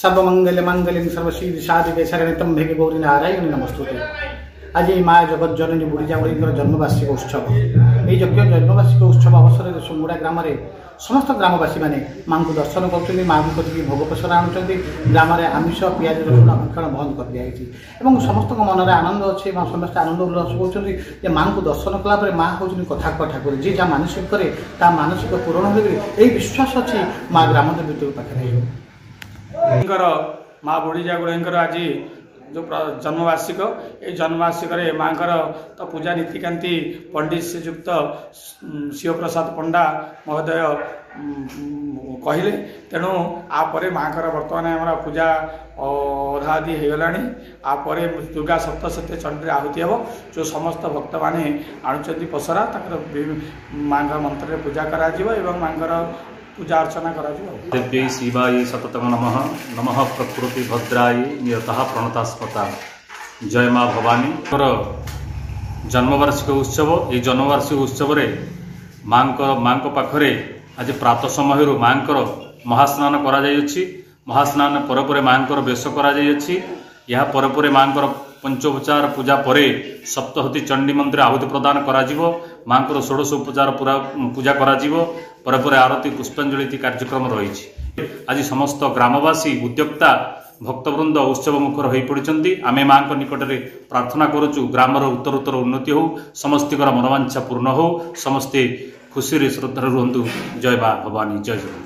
ସର୍ବମଙ୍ଗଲ ମାଙ୍ଗଲ୍ୟଂ ସର୍ବସିଦ୍ଧି ସାଧିକେ ଶରଣେ ତ୍ରମ୍ବକେ ଗୌରୀ ନାରାୟଣୀ ନମସ୍ତୁତେ। ଆଜି ମା ଜଗତ ଜନନୀ ବୁଢ଼ୀ ଜାଗୁଳେଇଙ୍କର ଜନ୍ମବାର୍ଷିକ ଉତ୍ସବ। ଏହି ଯଜ୍ଞ ଜନ୍ମବାର୍ଷିକ ଉତ୍ସବ ଅବସରରେ ସୁଙ୍ଗୁଡ଼ା ଗ୍ରାମରେ ସମସ୍ତ ଗ୍ରାମବାସୀମାନେ ମାଙ୍କୁ ଦର୍ଶନ କରୁଛନ୍ତି, ମାଙ୍କୁ କତିକି ଭୋଗ ପ୍ରସାଦ ଆଣୁଛନ୍ତି। ଗ୍ରାମରେ ଆମିଷ ପିଆଜ ରସୁଣ ଭକ୍ଷଣ ବନ୍ଦ କରିଦିଆଯାଇଛି ଏବଂ ସମସ୍ତଙ୍କ ମନରେ ଆନନ୍ଦ ଅଛି ଏବଂ ସମସ୍ତେ ଆନନ୍ଦ ଉଲ୍ଲାସ କରୁଛନ୍ତି ଯେ ମାଙ୍କୁ ଦର୍ଶନ କଲା ପରେ ମା ହେଉଛନ୍ତି କଥା କୁହା ଠାକୁର, ଯିଏ ଯାହା ମାନସିକ କରେ ତା ମାନସିକ ପୂରଣ ହେଲେ ଏହି ବିଶ୍ୱାସ ଅଛି ମା ଗ୍ରାମଦେବୀଙ୍କ ପାଖରେ। ମା ବୁଢ଼ୀ ଜାଗୁଳେଇଙ୍କର ଆଜି ଯେଉଁ ଜନ୍ମବାର୍ଷିକ, ଏଇ ଜନ୍ମବାର୍ଷିକରେ ମାଆଙ୍କର ତ ପୂଜା ନୀତିକାନ୍ତି ପଣ୍ଡିତ ଶ୍ରୀଯୁକ୍ତ ଶିବପ୍ରସାଦ ପଣ୍ଡା ମହୋଦୟ କହିଲେ। ତେଣୁ ଆପରେ ମାଆଙ୍କର ବର୍ତ୍ତମାନ ଆମର ପୂଜା ଅଧା ଅଧି ହେଇଗଲାଣି। ଆପରେ ଦୁର୍ଗା ସପ୍ତଶତୀ ଚଣ୍ଡୀରେ ଆହୁତି ହେବ। ଯେଉଁ ସମସ୍ତ ଭକ୍ତମାନେ ଆଣୁଛନ୍ତି ପସରା, ତାଙ୍କର ମାଆଙ୍କ ମନ୍ତ୍ରରେ ପୂଜା କରାଯିବ ଏବଂ ମାଆଙ୍କର ପୂଜା ଅର୍ଚ୍ଚନା କରାଯିବ। ଦେବ୍ୟೈ ଶିବାୟ ସତତଂ ନମଃ ନମଃ ପ୍ରକୃତି ଭଦ୍ରାୟ ନିୟତଃ ପ୍ରଣତାସ୍ମତା। ଜୟ ମା ଭବାନୀଙ୍କର ଜନ୍ମବାର୍ଷିକ ଉତ୍ସବ। ଏହି ଜନ୍ମବାର୍ଷିକ ଉତ୍ସବରେ ମାଙ୍କ ପାଖରେ ଆଜି ପ୍ରାତଃ ସମୟରୁ ମାଙ୍କର ମହାସ୍ନାନ କରାଯାଇଅଛି। ମହାସ୍ନାନ ପରେ ପରେ ମାଙ୍କର ବେଶ କରାଯାଇଅଛି। ଏହା ପରେ ପରେ ମାଙ୍କର ପଞ୍ଚୋପଚାର ପୂଜା ପରେ ସପ୍ତହତୀ ଚଣ୍ଡୀ ମନ୍ଦିର ଆହୁତି ପ୍ରଦାନ କରାଯିବ। ମାଙ୍କର ଷୋଡ଼ଶ ଉପଚାର ପୁରା ପୂଜା କରାଯିବ। ପରେ ପରେ ଆରତୀ ପୁଷ୍ପାଞ୍ଜଳି କାର୍ଯ୍ୟକ୍ରମ ରହିଛି। ଆଜି ସମସ୍ତ ଗ୍ରାମବାସୀ, ଉଦ୍ୟୋକ୍ତା, ଭକ୍ତବୃନ୍ଦ ଉତ୍ସବ ମୁଖର ହୋଇପଡ଼ିଛନ୍ତି। ଆମେ ମାଙ୍କ ନିକଟରେ ପ୍ରାର୍ଥନା କରୁଛୁ ଗ୍ରାମର ଉତ୍ତରୋତ୍ତର ଉନ୍ନତି ହେଉ, ସମସ୍ତଙ୍କର ମନୋବାଞ୍ଛା ପୂର୍ଣ୍ଣ ହେଉ, ସମସ୍ତେ ଖୁସିରେ ଶ୍ରଦ୍ଧାରେ ରୁହନ୍ତୁ। ଜୟ ମା ଭବାନୀ, ଜୟ ଜଗନ୍ନାଥ।